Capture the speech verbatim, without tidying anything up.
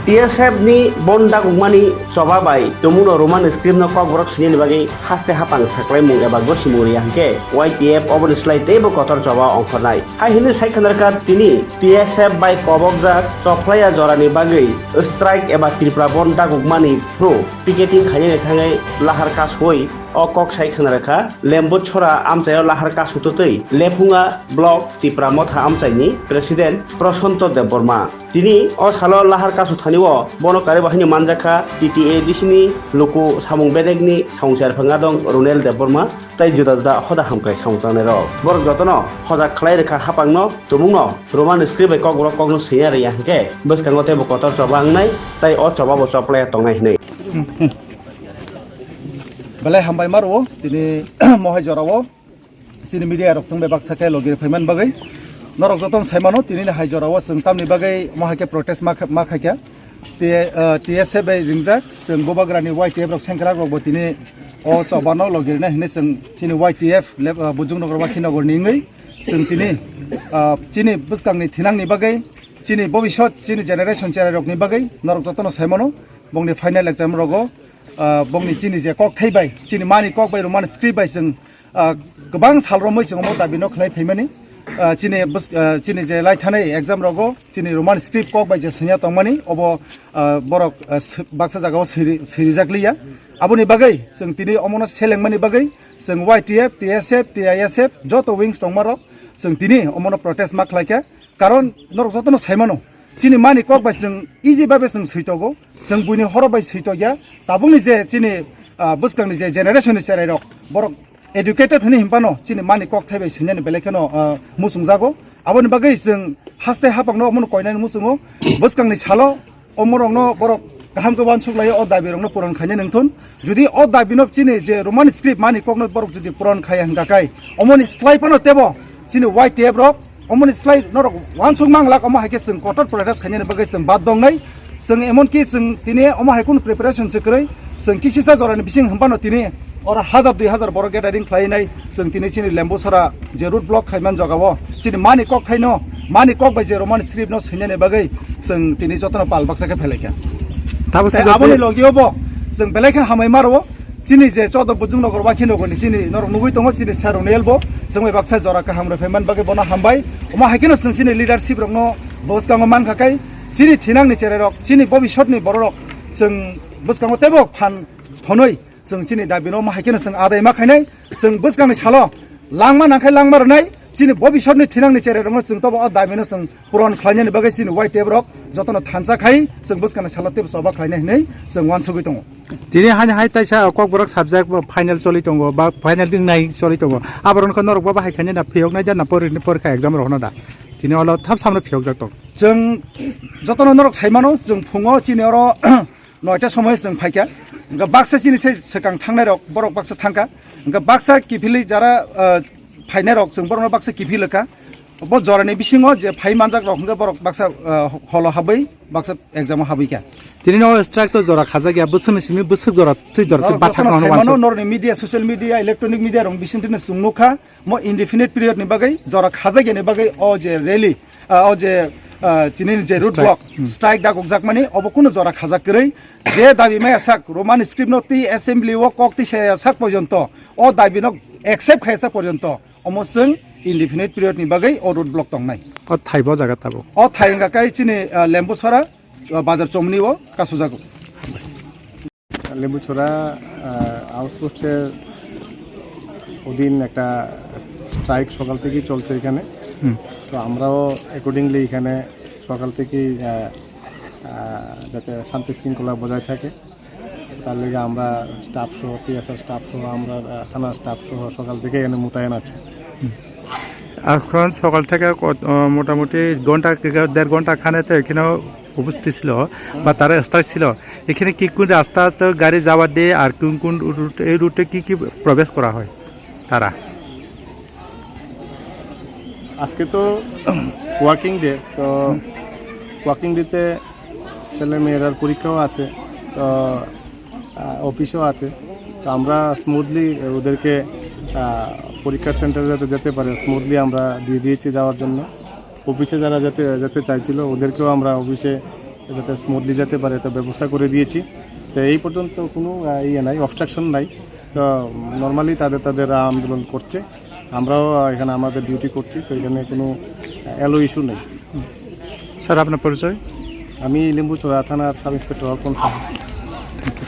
T S F ni bon dagukmani choba bai tumungno Roman script no kokborok swinani bagwi haste hapang saklaimung eba gosimung riya hwnkhe Y T F oboni slai teibo kotor choba ongkhornai. Hai hwnwi sai khna rwkha tini T S F bai kobokjak chokhlaiya jorani bagwi strike eba Tripura bon dagukmani phru picketing khainani thangwi lahar kasui o kok sai khna rwkha Lembuchora amchaio lahar kasu twtwi Lephunga block Tipra Motha amchaini president Prosanto Debbarma. Tini o salo lahar kasu thani o bono karwi bahai ni manjakha T T A D C ni luku samung bedek ni samung serphang adong Runel Debbarma tei juda juda hoda hamkrai samung tangnai rok. Borok jotono hojak khlai rwkha hapang no tumung no Roman script bai kokborok kok no swiya rwya hwnkhe bwskango teibo kotor choba wngnai tei o choba bo choplaiya tongnai hwnwi. Belai hambai ma rwo tini mohai jora o. Chini media rok chwng bai baksa khe logi rw phaimani bagwi norok jotono sai mano tini ni hai jora o chwng tamni bagwi mo hai khe protest ma kha-, ma khai kha. T-, ah, T S F bai ringjak chwng bubagrani Y T F rok sengkrak rok bo tini o choba no logi rwnai hinwi chwng chini Y T F lep-, ah, Bujung Nogor Wakhi Nogor ni wngwi chwng tini, ah, chini bwskang ni thinang ni bagwi chini bobisot chini generation cherai rok ni bagwi norok jotono sai mano bongni final exam rogo, ah, bongni chini je kok thai bai chini mani kok bai Roman script bai chwng ah, kwbang sal romwi chwng omo dabi no khlai phaimani. Ah, chini bwsk-, ah, chini je lai thanai exam rogo chini Roman script kok bai je swngya tongmani obo, ah, borok, ah, s-, baksa jagao siri-, sirijak liya. Aboni bagwi chwng tini omono selengmani bagwi chwng Y T F, T S F, T I S F joto wings tongma rok chwng tini omono protest ma khlai kha. Karon norok jotono sai mano, chini mani kok bai chwng easy babe chwng switogo, chwng buini horo bai switokya. Tabukni je chini, ah, bwskangni je generation ni cherai rok, borok educated hwnwi hinphano chini mani kok thai bai swinani belai kheno, ah, muchungjago. Aboni bagwi chwng haste hapangno omono koinani muchungo. Bwskangni salo omorokno borok kaham khe uansuk lai o dabi rokno puron khainai nangthun. Jodi o dabi no chini je Roman script mani kokno borok jodi puron khaiya hwnkha khai omoni slai phano tebo chini Y T F rok omoni slai norok uansuk mang lak omo hai khe chwng kotor protest khainani bagwi chwng bad dongnai. Chwng emon ki chwng tini omo hai kunu preparation se kwrwi chwng kisisa jorani bising hwnphano tini oro hazar dui hazar borok gathering khlainai. Chwng tini chini Lembusora je road block khaiman jagao chini mani kok thaino mani kok bai je Roman script no swinani bagwi chwng tini jotono pal baksa khe phelai kha. Tabo tei swijak aboni tei logio bo chwng belai khe hamai maro chini je chodo Bujung Nogor Wakhi Nogor ni chini norok nugui tongo chini sir Runel bo chwng bai baksa jora kaham rw phaiman bagwi bono hambai. Omo hai kheno chwng chini leadership rokno bwskango man kha kai chini thinang ni cherai rok chini bobisot ni borok rok chwng bwskango teibo phan thonwi chwng chini dabi no omo hai kheno chwng adai ma khainai. Chwng bwskangni salo langma nangkhai langma rwnai, chini bobisotni thinangni cherai rokno chwng tobo o dabi no chwng puron khlainani bagwi chini Y T F rok jotono thansa khai chwng bwskangni salo teibo choba khlainai hinwi chwng uansugwi tongo. Tini hani hai taisa kokborok subject bo final choli tongo ba final wngnai choli tongo, aborok norok bo bahai khainai na phiyoknai da na pori-, porikha exam rok no da tini olo thap samno phiyokjak tong. Chwng jotono norok sai mano chwng phungo chini oro noita somoy chwng phaikha, hwnkhe baksa chini se swkang thangnai rok, borok baksa thangkha, hwnkhe baksa kiphilwi jara, ah, phainai rok chwng borokno baksa kiphilwkha. Bo jorani bisingo je phai manjak rok hwnkhe borok baksa, ah, holo habwi baksa exam o habwi kha. Tini no strike to jora khajak ya, bwswkni simi bwswk jora twi jora twi Norok bathak jotono rokno sai mano, wansuk. Norokni media, social media, electronic media rok bisingtwi no chwng nukha, mo indefinite period ni bagwi jora khajak yani bagwi o je rally, ah, o je, ah, chini je road Strike. Block, Hmm. Strike dagokjakmani obo kunu jora khajak kwrwi. Je dabi maya sak Roman script no twi assembly o kok twi saya sak porjonto, o dabi no accept khaya sak porjonto, omo chwng indefinite period ni bagwi o road block tongnai. O thai bo jaga tabuk. O thai wngkha kai chini, ah, Lembusora, ah, Bazar Chomni o kasujago. লেবুছড়া, আহ, আউটপোস্টের অধীন একটা স্ট্রাইক সকাল থেকেই চলছে এখানে। হুম। তো আমরাও অ্যাকর্ডিংলি এখানে সকাল থেকেই, আহ, আহ, যাতে শান্তি শৃঙ্খলা বজায় থাকে, তার লেগে আমরা স্টাফ সহ, টিএসআর স্টাফ সহ, আমরা, আহ, থানার স্টাফ সহ সকাল থেকে এখানে মোতায়েন আছি। এখন সকাল থেকে কত, আহ, মোটামুটি ঘন্টা, দেড় ঘন্টা খানেতে এখানে উপস্থিত ছিল বা তারা স্টার্ট ছিল। এখানে কি কোন রাস্তা তো গাড়ি যাওয়ার দিয়ে আর কোন কোন রুট, এই রুটে কি কি প্রবেশ করা হয় তারা? আজকে তো ওয়ার্কিং ডে, তো ওয়ার্কিং ডেতে ছেলে মেয়েরার পরীক্ষাও আছে, তো, আহ, অফিসও আছে। তো আমরা স্মুথলি ওদেরকে, আহ, পরীক্ষার সেন্টারে যাতে যেতে পারে, স্মুথলি আমরা দিয়ে দিয়েছি যাওয়ার জন্য। অফিসে যারা যেতে, যেতে চাইছিল, ওদেরকেও আমরা অফিসে যাতে স্মুথলি যেতে পারে, তো ব্যবস্থা করে দিয়েছি। তো এই পর্যন্ত কোনো আহ, ইয়ে নাই, অবস্ট্রাকশন নাই। তো নর্মালি তাদের তাদের আন্দোলন করছে, আমরাও আহ, এখানে আমাদের ডিউটি করছি। তো এখানে কোনো এলো ইস্যু নেই। স্যার, আপনার পরিচয়? আমি লিম্বুছড়া থানার সাব ইন্সপেক্টর অর্পণ সাহা।